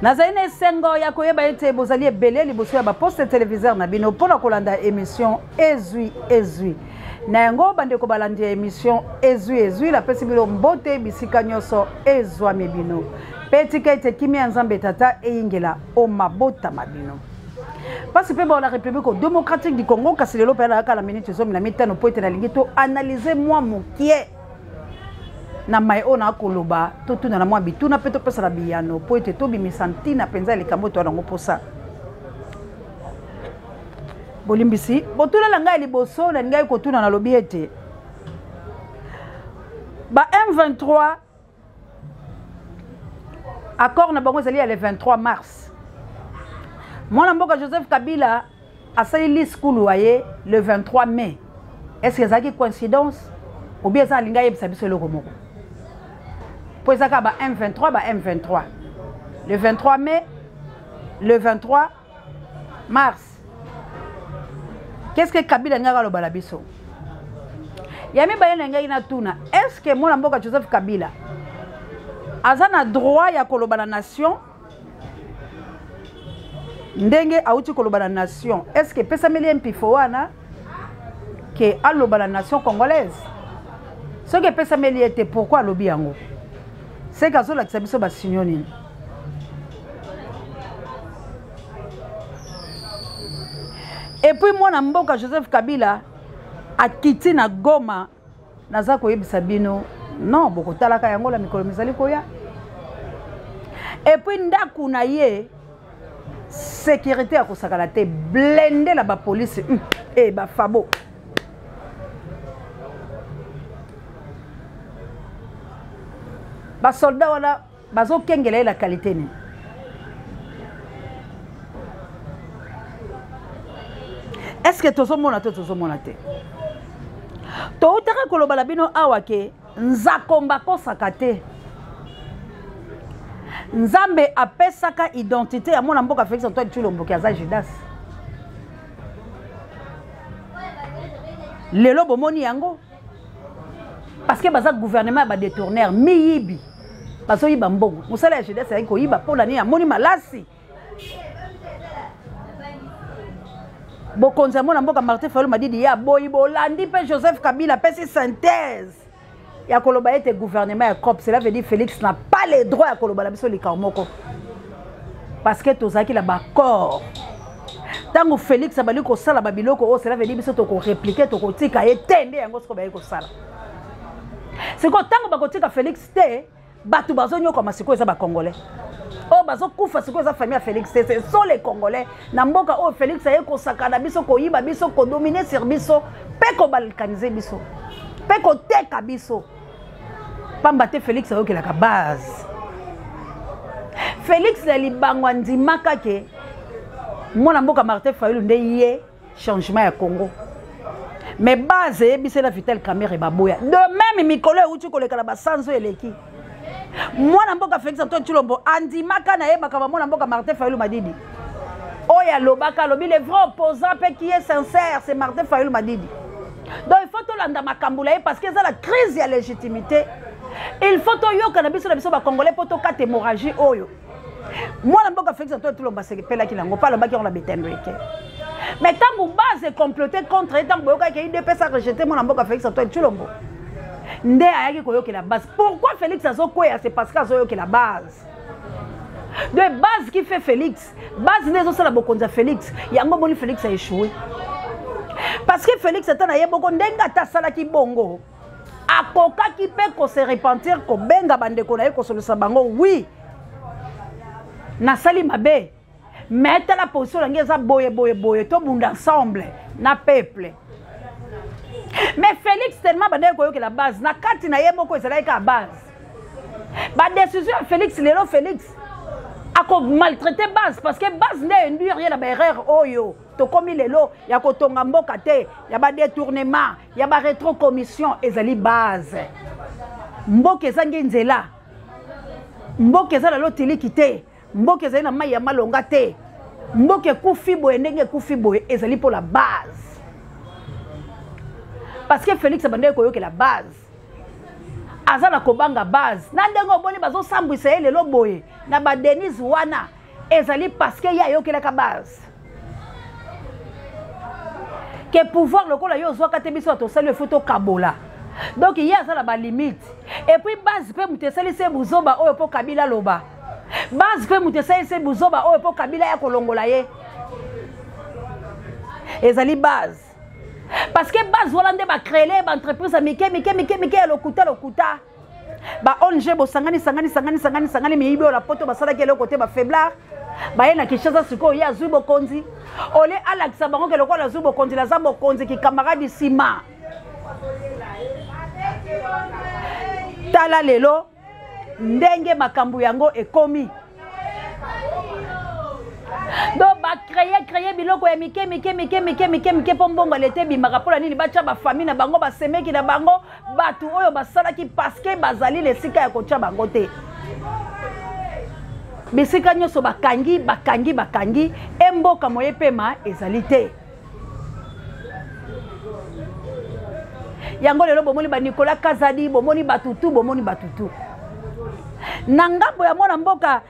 Nazali na esengo ya koyeba ete bozali ebele liboso ya baposte televiseur na bino mpo na kolanda emission Ezwi Ezwi. Na yango bandeko balandi ya emission Ezwi Ezwi, napesi bino mbote bisika nyonso ezwami bino. Mpe tika ete kimia ya Nzambe Tata eyingela o mabota ma bino. Pasi mpe bao la République démocratique du Congo, kasi lelo mpe nayaka na minute 15 mpo ete nalingi to analyser mwa mokie na mai oyo nakoloba, totuna na mwa bituna mpe topesana biyano mpo ete tobimisa ntina mpenza ya likambo toya nango mposa. Bolimbisi botuna na ngai ya liboso nalingaki kotuna, nalobi ete ba M23 accord na bango ezali ya le 23 mars. Mwana mboka Joseph Kabila asali liskulu aye le 23 mai. Est-ce que ezalaki coïncidence ou bien eza alingi ayebisa biso eloko moko? Po eza kaka ba M23, ba M23 le 23 mai, le 23 mars. Qu'est-ce que Kabila alingaka aloba na biso? Ya mibale na ngai natuna, est-ce que mwana mboka Joseph Kabila aza na droit ya koloba na nation ndenge auti koloba na nation? Est-ce que epesameli ye mpifo wana ke aloba na nation congolaise? Soki epesameli ye te, pourquoi alobi yango? C'est que azolakisa biso ba signaux nini? Et puis mwana mboka Joseph Kabila akiti na Goma, naza koyebisa bino non, bokotalaka yango la mikolo mizali koya. Et puis ndaku na ye sécurité ya kosakana te, blende la ba police, e ba fabo. Ba soldat wana bazokengela ye la qualité nini? Est-ce que tozomona to tozomona te? Toutaka koloba na bino awa ke nzakomba kosaka te. Nzambe apesaka identité ya mwana mboka Félix Antoine Tshilombo ki aza Judas. Lelo bomoni yango parce que baza gouvernement ya ba détourneur miyibi, bazoyiba mbongo. Mosala ya Judas ayaki koyiba mpo na nini? Amoni malasi. Bokonzi ya mwana mboka Martin Fayulu Madidi ya boyi bolandi mpe Joseph Kabila apesi synthèse ya koloba ete gouvernement ya COP, cela veut dire Félix n'a pas le droit ya koloba na biso likambo moko parce que tozalaki na baccord. Ntango Félix abandi kosala ba biloko oyo, cela veut dire biso tokoreplike, tokotika ye te. Nde yango sikoyo baye kosala sikoyo. Ntango bakotika Félix te, bato bazonyokama sikoyo eza bacongolais oyo bazokufa sikoyo eza famille ya Félix te, ce sont les Congolais na mboka oyo Félix aye kosakana biso, koyiba biso, kodominer sur biso mpe kobalkanize biso mpe koteka biso. Pamba te Félix ayokelaka base. Félix na libango andimaka ke mwana mboka Martin Fayulu nde ye changement ya Congo. Mais base eyebisela Vital Kamerhe baboya. De même mikolo euti koleka na basanzo eleki. Mwana mboka Félix Antoine Tshilombo andimaka na yebaka ba mwana mboka Martin Fayulu Madidi. Oyo alobaka, alobi le vrai opposant pe qui est sincère, c'est Martin Fayulu Madidi. Donc il faut tolanda makambo na ye parce que eza la crise ya légitimité. Il faut toyoka na biso na biso ba Congolais po tokata hémorragie oyo. Mwana mboka Félix Antoine Tshilombo asepelaki nango, pa alobaki yango na betendo eke. Mais ntango base est comploté contre ye, ntango boyokaki UDPS a rejeté mwana mboka Félix Antoine Tshilombo, nde ayaki koyokela base. Pourquoi Félix azokwea? C'est parce que azoyokela base. De base qui fait Félix, base nde ezosala bokonzi ya Félix. Yango moni Félix a échoué. Parce que Félix ata na ye boko ndenge ata asalaki bongo, akokaki mpe ko se repentir, kobenga bandeko na ye, kosolisa bango, oui, nasali mabe, mais tala position na ngai eza boye boye boye, tobunda ensemble na peuple. Mais Félix tellement bandaki koyokela base, na kati na ye moko ezalaki kaka base. Ba décision ya Félix lelo, Félix ako maltraiter base parce que base nde induire ye na ba erreur oyo tokomi lelo ya kotonga mboka te, ya ba détournement, ya ba rétrocommission, ezali base. Mboka ezangi nzela, mboka eza lelo tiliki te, mboka ezali na mai ya malonga te, mboka ekufi boye ndenge ekufi boye, ezali mpo la base. Parce que Félix abandaki koyokela base. Aza na kobanga base. Na ndenge omoni bazosambwisa ye lelo boye na ba Denise wana ezali parce que ye ayokelaka base. Ke pouvoir lokola yo ozwaka te biso tosali efo tokabola. Donc ye aza na ba limite. Et puis base pe moto esalisi ye buzoba oyo po Kabila loba. Base pe moto esalisi ye buzoba oyo po Kabila ya kolongola ye. Ezali base. Parce que base wana nde ba créer ba entreprise ya mike mike mike mike ya lokuta lokuta. Ba ONG bosangani sangani sangani sangani sangani miyibi oyo na poto basalaki eloko te ba faiblard. Baye na Kinshasa sikoyo ye azwi bokonzi. Ole alakisa bango ke lokola azwi bokonzi naza bokonzi ki camarade nsima. Tala lelo ndenge makambo yango ekomi. Donc ba créer créer biloko ya mike mike mike mike mike mike mpo mbongo ya leta ebimaka mpo na nini batya bafamille na bango basemeki na bango bato oyo basalaki parce que bazali na esika ya kotya bango te. Bisika nyonso bakangi bakangi bakangi e mboka moye pema ezali te. Yango lelo bomoni ba Nicolas Kazadi, bomoni batutu, bomoni batutu. Na ngambo ya mwana mboka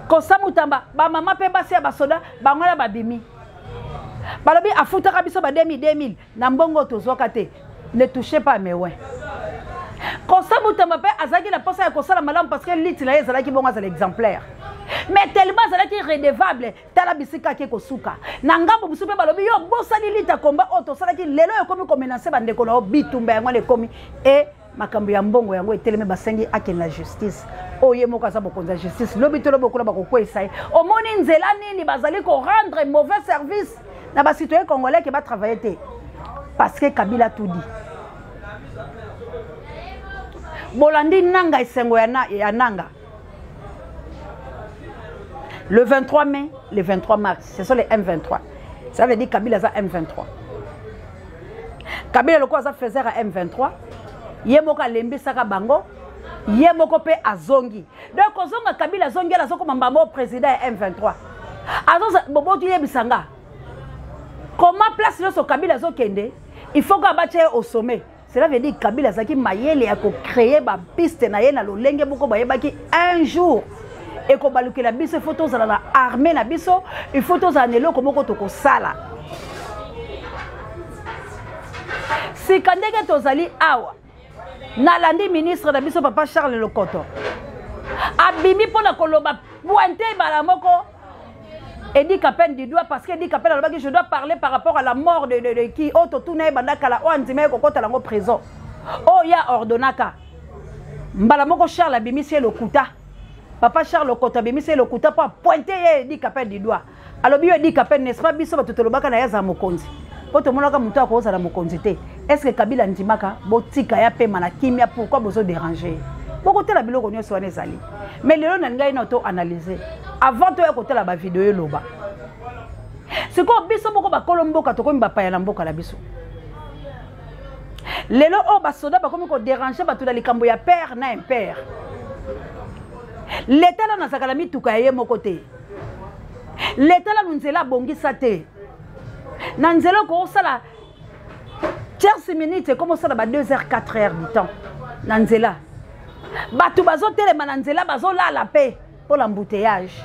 Kosa Mutamba, ba mama pe basi ya basoda bango na babimi. Balobi afutaka biso ba 2000 2000 na mbongo tozwaka te. Ne touchez pas mes oins. Kosa Mutamba pe azalaki na posa ya kosala malamu parce que liti na ye ezalaki bongo azala exemplaire. Mais tellement azalaki redevable, tala bisika ake kosuka. Na ngambo mosusu pe balobi yo bosani lita komba oyo tosalaki lelo ekomi komenase bandeko na yo bitumba yango wana ekomi e makambo ya mbongo yango etelemi basengi akende na justice. Oyo ye moko aza mokonzi ya justice lobi to lobi okuna bakokweyisa ye. Omoni nzela nini bazali ko rendre mauvais service na ba citoyens congolais ke ba travailler te parce que Kabila tout dit. Bolandi nanga esengo ya, na, ya nanga le 23 mai, le 23 mars, ce sont les M23. Ça veut dire Kabila za M23. Kabila lokola aza faiseur ya M23, ye moko alembisaka bango, ye moko pe azongi. Donc kozonga Kabila azongi ala azokoma mbambo président ya M23. Azoza bobotu yebisa nga. Comment place nyonso Kabila azokende, il faut que abatie au sommet. Cela veut dire Kabila azalaki mayele ya ko créer ba piste na ye na lolenge moko bayebaki un jour ekobalukela biso, il faut tozala na armée na biso, il faut tozala na eloko moko tokosala. Sika ndenge tozali awa, nalandi ministre na biso papa Charles Lokoto abimi mpona koloba pointe bala moko Eddy Kapend du doigt parce que Eddy Kapend alobaki je dois parler par rapport à la mort de, de, de qui oyo totuna ye banda kala oyo andima ye kokota nango prison oyo ya ordonnaka mbala moko Charles abimisi ye lokuta. Papa Charles Lokoto abimisi ye lokuta mpo apointe ye Eddy Kapend du doigt. Alobi yo Eddy Kapend n'est-ce pas biso bato tolobaka na ye azala mokonzi mpo tomonaka moto akozala mokonzi te. Est-ce que Kabila ndimaka botika ya pema na kimia pourquoi bozo déranger? Bokotala biloko nyonso wana ezali. Mais lelo na ngai na to analyser avant toya kotala ba video eloba. Sikoyo biso moko bakolo mboka tokomi bapaya na mboka na biso. Lelo oyo basoda bakomi ko déranger bato na likambo ya père na impère. Leta nanu azalaka na mituka ya ye moko te. Leta nanu nzela abongisa te. Na nzela okosala tierce minute ekomi osala ba 2 heures 4 heures du temps na nzela. Bato bazotelema na nzela bazolala pe mpo na embouteillage.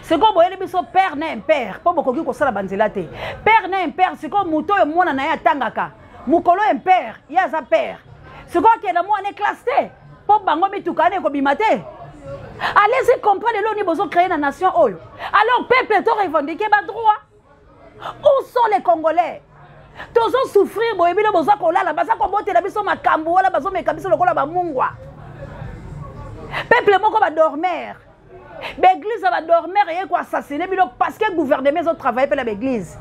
Sikoyo boyeli biso père na impère mpo bokoki kosala ba nzela te. Père na impère sikoyo moto oyo mwana na ye atangaka mokolo impère ye aza père. Sikoyo akenda mwana classe te mpo bango mituka wana ekobima te. Allez-y comprendre lelo nini bozo créer na nation oyo. Alors peuple to revendiquer ba droit. Où sont les Congolais? Tozo souffrir boye bino boza kolala baza kobotela biso makambo wala bazo meka biso lokola ba mungwa. Peuple moko ba dormeur. Ba église ba dormeur ye ko assassiner bino parce que gouvernement ezo travailler pe na ba église.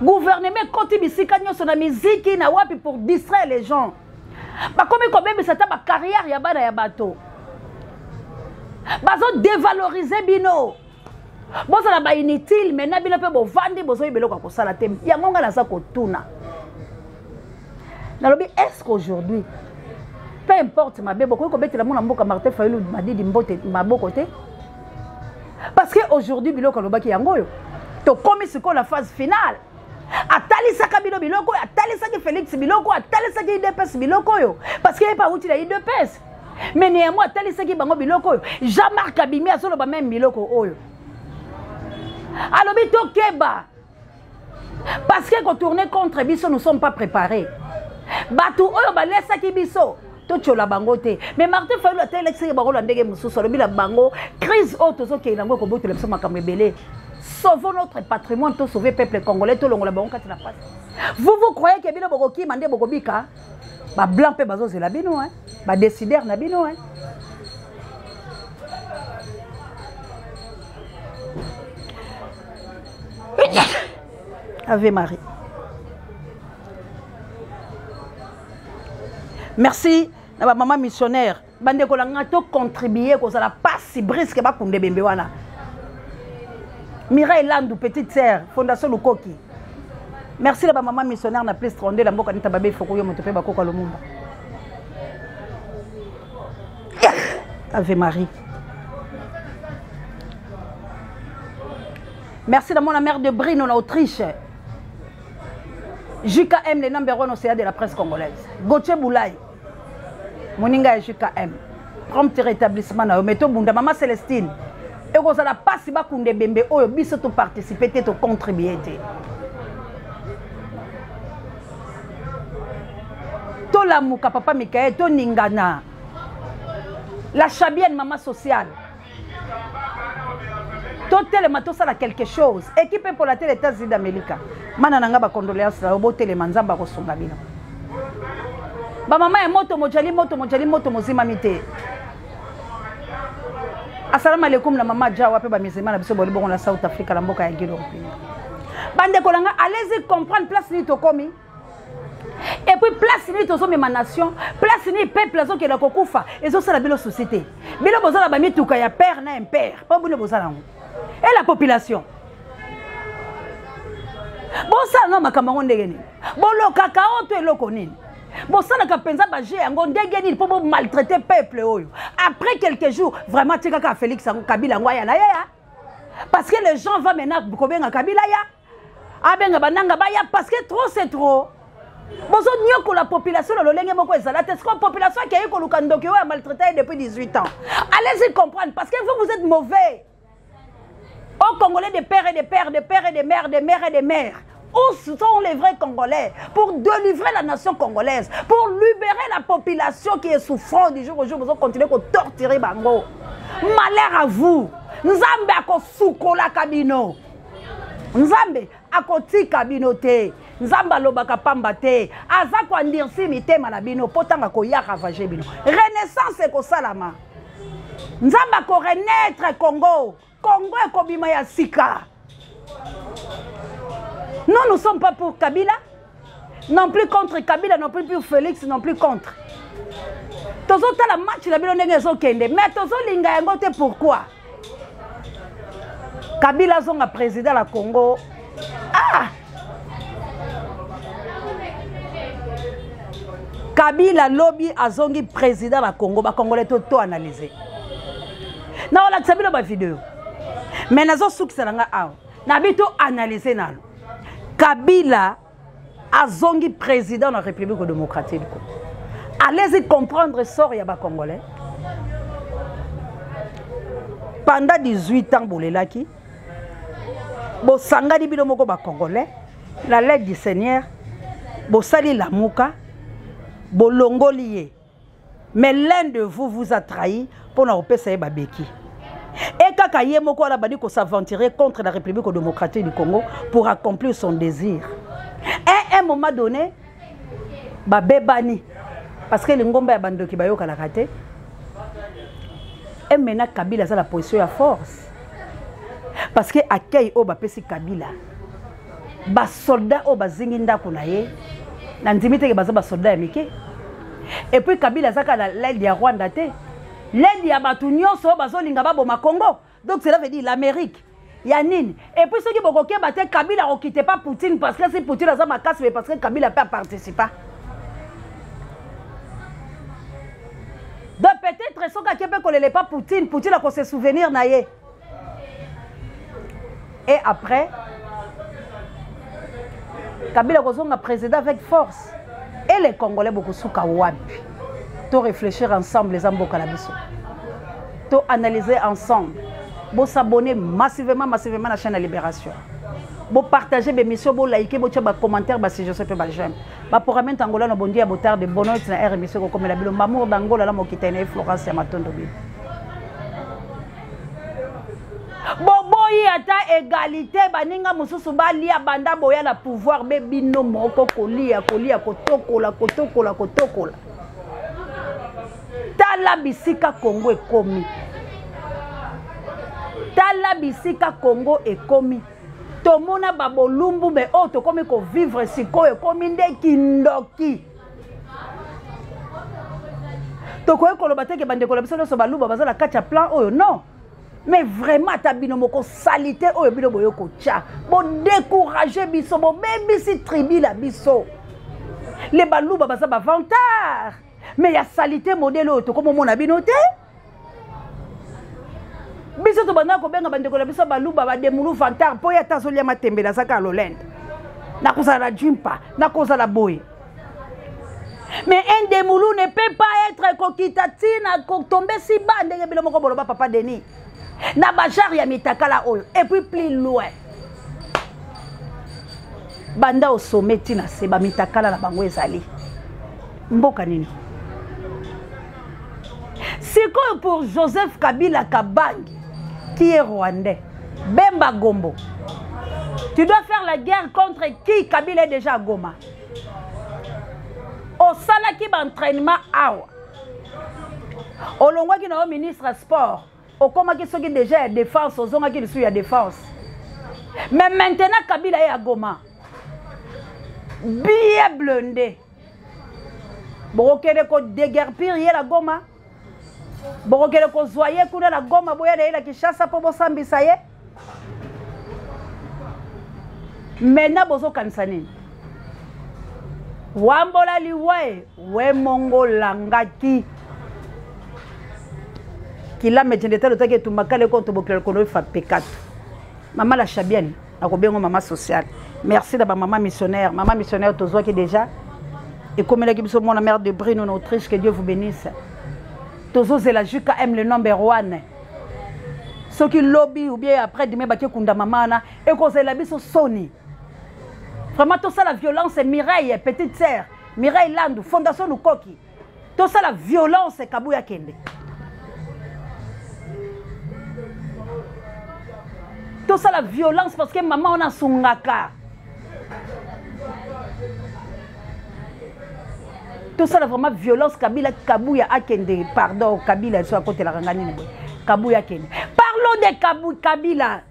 Gouvernement koti bisika nyonso na miziki na wapi pour distraire les gens. Bakomi kobebisa ta ba carrière ya bana ya bato. Bazo dévaloriser bino. Bozala ba inutile maintenant bino pe bovandi bozoyeba eloko ya kosala te. Yango nga naza kotuna. Nalobi est-ce qu'aujourd'hui peu importe mabe bokoki kobetela mwana mboka Martin Fayulu Madidi mbote maboko te? Parce que aujourd'hui biloko alobaki yango oyo tokomi sikoyo na phase finale. Atalisaka bino biloko oyo, atalisaki Félix biloko, atalisaki UDPS biloko oyo, parce que ye mpe awuti na UDPS. Mais néanmoins atalisaki bango biloko oyo. Jean-Marc abimi azoloba même biloko oyo. Alobi tokeba. Parce que kotourner contre biso, nous sommes pas préparés. Bato oyo balesaki biso totyola bango te. Mais Martin Fayulu atelekisaki bango na ndenge mosusu, alobi na bango crise oyo tozokende yango ekobotela biso makambo ebele. Sauvons notre patrimoine, to sauver peuple congolais, tolongola bango kati na pasi. Vous vous croyez que bino bokokima nde bokobika? Ba blanc mpe bazozela bino, hein? Ba décideur na bino, hein? Ave Marie. Merci na ba maman missionnaire. Bandeko na nga to contribuer kozala pasi brisque bakunde bembe wana. Mireille Landu, petite sœur, Fondation Lukoki. Merci na ba maman missionnaire na plus 32 la mboka nita babe foko yo moto pe bakoka Lumumba. Ave Marie. Merci na mona mère de Brino na Autriche. JKM le number 1 océan de la presse congolaise. Gauthier Boulay. Moninga ya JKM. Prompt rétablissement na yo mais tobunda mama Célestine. Ekozala pasi bakunde bembe oyo biso to participer te to contribuer te. Tolamuka papa Michael toningana. La Chabienne mama sociale. Totelema tosala quelque chose. Équipe epola te les États-Unis d'Amérique. Mana na nga ba condoléances na yo botelema Nzambe akosunga bino. Ba mama ya moto mojali moto mojali moto mozimami te. Assalamu alaikum na mama Jawa pe ba musulman na biso boli bongo na South Africa na mboka ya Guido Mpinga. Bandeko na nga allez-y comprendre place nini tokomi. Et puis place nini tozomema nation, place nini peuple azokenda kokufa, ezosala bino souci te. Bino bozala ba mituka ya père na impère, po bino bozala yango. Et la population? Bosala na makambo yango ndenge nini? Bolokaka oyo to eloko nini? Bosalaka mpenza ba jeu yango ndenge nini po bo maltraiter peuple oyo? Après quelques jours, vraiment tikaka Félix yango Kabila yango aya na ye ya. Parce que les gens vont maintenant kobenga Kabila ya. Abenga bananga baya parce que trop c'est trop. Bozo nyoko la population na lolenge moko ezala te. Siko population akei koluka ndoki oyo a maltraité ye depuis 18 ans. Allez-y comprendre parce que vous, vous êtes mauvais. Aux Congolais de père et de père, de père et de mère, de mère et de mère. Où sont les vrais Congolais pour délivrer la nation congolaise, pour libérer la population qui est souffrante du jour au jour? Vous continuez à torturer bango. Malheur à vous. Nzambe akosukola kabino. Nzambe akotika bino te. Nzambe alobaka pamba te. Aza ko endurcir mitema na bino po tanga koya ravager bino. Renaissance ekosalama. Nzambe ako renaître Congo. Congo ekobima ya sika. Nous ne sommes pas pour Kabila, non plus contre Kabila, non plus pour Félix, non plus contre. Tozotala match na bino ndenge ezokende, mais tozolinga yango te pourquoi? Kabila azonga président la Congo. Ah! Kabila lobi azongi président la Congo, ba Congolais to to analyser. Na olakisa bino ba vidéo. Mais nazo sukisa na nga awa. Na bito analyser nalo. Kabila azongi président de la République démocratique du Congo. Allez-y comprendre sort ya ba Congolais. Pendant 18 ans bolelaki bosangani bino moko ba Congolais la l'aide du Seigneur bosali lamuka bolongoli ye. Mais l'un de vous vous a trahi pour na kopesa ye babeki. Et kaka ye moko ala bandi ko s'aventurer contre la République démocratique du Congo pour accomplir son désir. Et à un moment donné, babebani parce que lingomba ya bandoki bayokalaka te. Et maintenant Kabila aza la position ya force. Parce que accueil oyo bapesi Kabila, ba soldats oyo bazingi ndako na ye, na ndimi te ke baza ba soldats ya mike. Et puis Kabila azaka na l'aide ya Rwanda te, l'aide ya bato nyonso oyo bazolinga baboma Congo. Donc cela veut dire l'Amérique ya nini? Et puis soki bokokeba te, Kabila akokite pas Poutine parce que si Poutine aza makasi, mais parce que Kabila peut participer. Donc peut-être soki akepe kolele pas Poutine, Poutine ako se souvenir na ye. Et après, Kabila kozonga président avec force. Et les Congolais bokosuka wapi? To réfléchir ensemble les mboka na biso. To analyser ensemble. Bo s'abonner massivement massivement na chaîne la Libération. Bo partager be mission, bo liker, bo tia ba commentaire, ba suggestion pe ba j'aime. Ba programme Angola na bondi ya botard de bonoit na R émission kokomela bilo mamour d'Angola la mokita na Florence ya matondo bilo. Boboyi ata égalité baninga mosusu balia banda boya na pouvoir be bino moko kolia kolia kotokola kotokola kotokola. Tala bisika Congo ekomi. Tala bisika Congo ekomi. Tomona ba bolumbu me oyo tokomi kovivre sikoyo ekomi nde kindoki. Tokoki koloba te ke bandeko na biso nyonso baluba baza na kati ya plan oyo, non. Mais vraiment ata bino moko salite oyo bino boye kotya, bodécourage biso, bobebisi tribu na biso. Les baluba baza ba vantard, mais ya salite modèle oyo tokomomona bino te. Biso tobanda kobenga bandeko na biso baluba bademulu vantard mpo ye ata azolia matembele azaka ya lolende, nakozala na jimpa, nakozala boye. Mais un demulu ne peut pas être kokita tina kotombe si bas ndenge bino moko boloba papa Denis na bajar ya mitakala oyo. Et puis plus loin banda au sommet tina se ba mitakala na bango ezali mboka nini sikoyo pour Joseph Kabila Kabange qui est rwandais, Bemba Gombo, tu dois faire la guerre contre qui? Kabila est déjà à Goma. Osalaki ba entraînement awa, olongwaki na yo ministre ya sport, okomaki soki déjà ya défense, ozongaki lisusu ya défense. Mais maintenant Kabila est à Goma, bien blindé. Bokokende ko déguerpir ye na Goma, bokokende kozwa ye kuna na Goma, boya na ye na Kinshasa mpo bosambisa ye. Maintenant bozokanisa nini? Wambola liwa e we mongo langaki kilame jende talo taki etumba kale konto bokela kono efa pekatu. Mama la Chabienne akobengo mama sociale. Merci na ba mama missionnaire. Mama missionnaire tozwaki déjà ekomelaki biso mwana mère de Brino na Autriche, que Dieu vous bénisse. Tozozela JKM le number 1. Soki lobby ou bien après demain bake kunda mama na ekozela biso soni. Vraiment tout ça la violence Mireille petite sœur Mireille Landou Fondation Lukoki. Tout ça la violence Kabuya Kende. Tout ça la violence parce que maman on a sungaka. Tout ça la vraiment violence Kabila Kabuya Akende pardon Kabila soit côté la rangani ni boy. Kabuya Akende. Parlons de Kabila.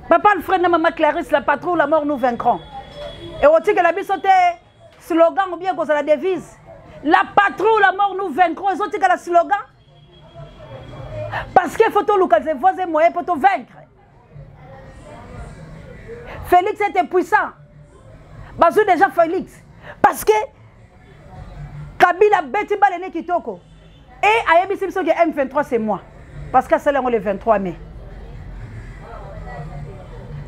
Papa Alfred na maman Clarisse la patrouille la mort nous vaincrons. Et on dit que la bisote slogan ou bien qu'on la devise. La patrouille la mort nous vaincrons. Ils ont dit que la slogan. Parce qu'il faut tout localiser voies et moyens pour te vaincre. Félix était puissant. Bazou déjà Félix. Parce que Kabila beti balene kitoko. Et ayebisi biso que M23 c'est moi. Parce que c'est le 23 mai.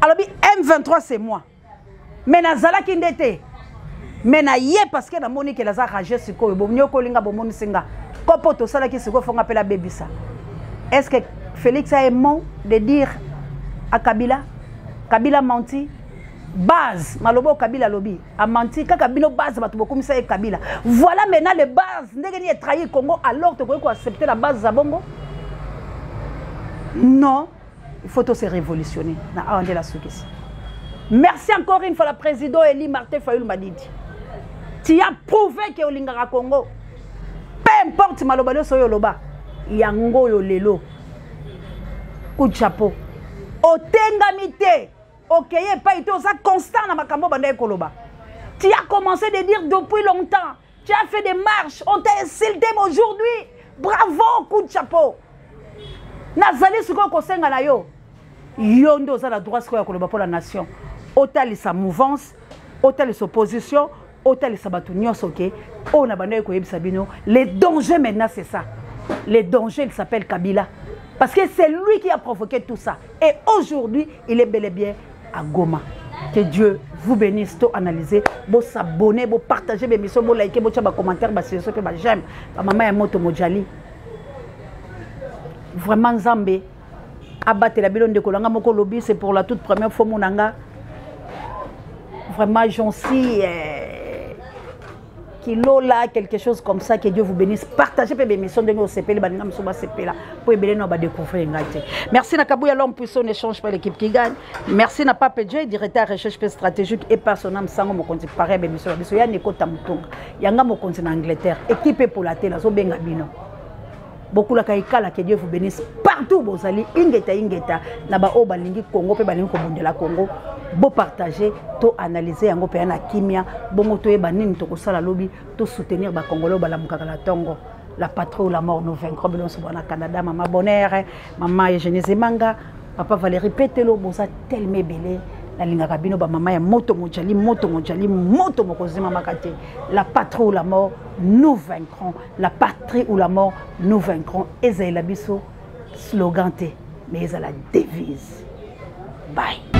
Alors M23 c'est moi. Mais nazalaki ndete. Mais na ye parce que na moni que naza rage sikoyo bo nyoko linga bo moni singa. Kopo to salaki sikoyo fonga pela bebisa. Est-ce que Félix a un mot de dire à Kabila? Kabila menti. Base malobo Kabila lobby a menti kaka bino base bato bokomisa ye Kabila. Voilà maintenant les bases ndenge ni trahir Congo alors tokoki ko accepter la base za bongo? Non, il faut se révolutionner na awa nde la sukisi. Merci encore une fois la président Eli Martin Fayulu Madidi. Tu as prouvé que olingaka Congo. Peu importe maloba nyonso oyo oloba, yango oyo lelo. Coup de chapeau. Otengami te. Okeye epai te, oza constant na makambo bandaki koloba. Tu as commencé de dire depuis longtemps. Tu as fait des marches, on t'a insulté, mais aujourd'hui, bravo, coup de chapeau. Nazali sikoyo kosenga na yo. Yo nde oza na droit sikoyo ya koloba pour la nation. Otalisa mouvance, otalisa opposition, otalisa bato nyonso ke oyo na bandaki koyebisa bino. Le danger maintenant c'est ça. Le danger il s'appelle Kabila. Parce que c'est lui qui a provoqué tout ça. Et aujourd'hui, il est bel et bien à Goma. Que Dieu vous bénisse. To analyser, bo s'abonner, bo partager l'émission, bo liker, bo ba commentaire, ba suggestion pe ba j'aime. Ba mama ya moto mojali. Vraiment Nzambe abatela bino ndeko nanga moko lobi, c'est pour la toute première fois monanga. Vraiment j'en suis kilola, quelque chose comme ça. Que Dieu vous bénisse. Partagez pe émission ndenge osepeli, baninga mosusu basepela po ebele na badécouvrir ngai te. Merci na Kabuya, l'homme puissant ne change pas, l'équipe qui gagne. Merci na Pape Dieu, directeur recherche pe stratégique et par son âme sango mokonzi pareil émission na biso ya Nikota Mutunga yanga mokonzi na Angleterre, équipe epola te, nazobenga bino bokulaka ekala. Que Dieu vous bénisse partout bozali. Ingeta, ingeta na baoyo balingi Congo mpe balingi kobundela Congo. Bopartage, to analyse yango mpe ya na kimia, bongo toyeba nini tokosala lobi. Tosoutenir Bacongolais oyo balamukaka na ntongo. La patrie ou la mort, nous vaincrons. Bino nyonso bwana Canada, mama Bonheur, mama Eugénie Zemanga, papa Valérie Petelo, boza telema ebele. Nalingaka bino bamama ya moto mojali, moto mojali, moto mokozimamaka te. La patrie ou la mort, nous vaincrons. La patrie ou la mort, nous vaincrons. Ezalela biso slogan te, mais ezala devise. Bye.